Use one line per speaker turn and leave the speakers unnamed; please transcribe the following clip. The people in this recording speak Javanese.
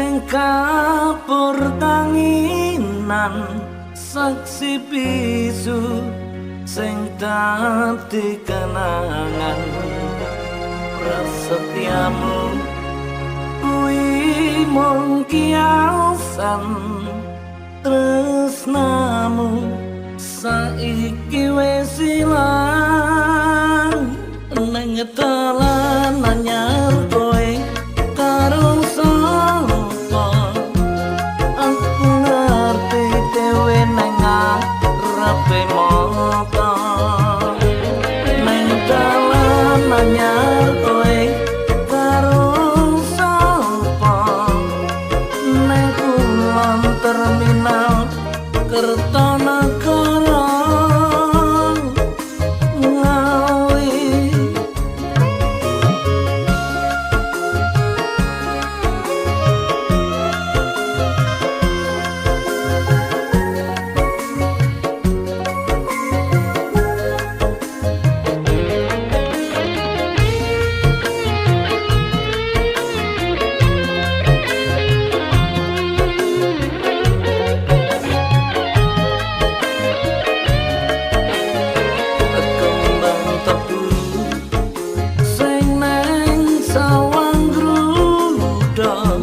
Neng kapur tanginan, saksi bisu sing dadi kenangan. Prasetyamu kuwi mung kiasan, tresnamu saiki wis ilang. Neng dalan anyar kowe karo sapa, aku ngerti dhewe neng ngarepe mata. Neng dalan anyar kowe karo sapa, neng kulon terminal Kertonegoro Ngawi. Kembang tebu sing neng sawang gruda.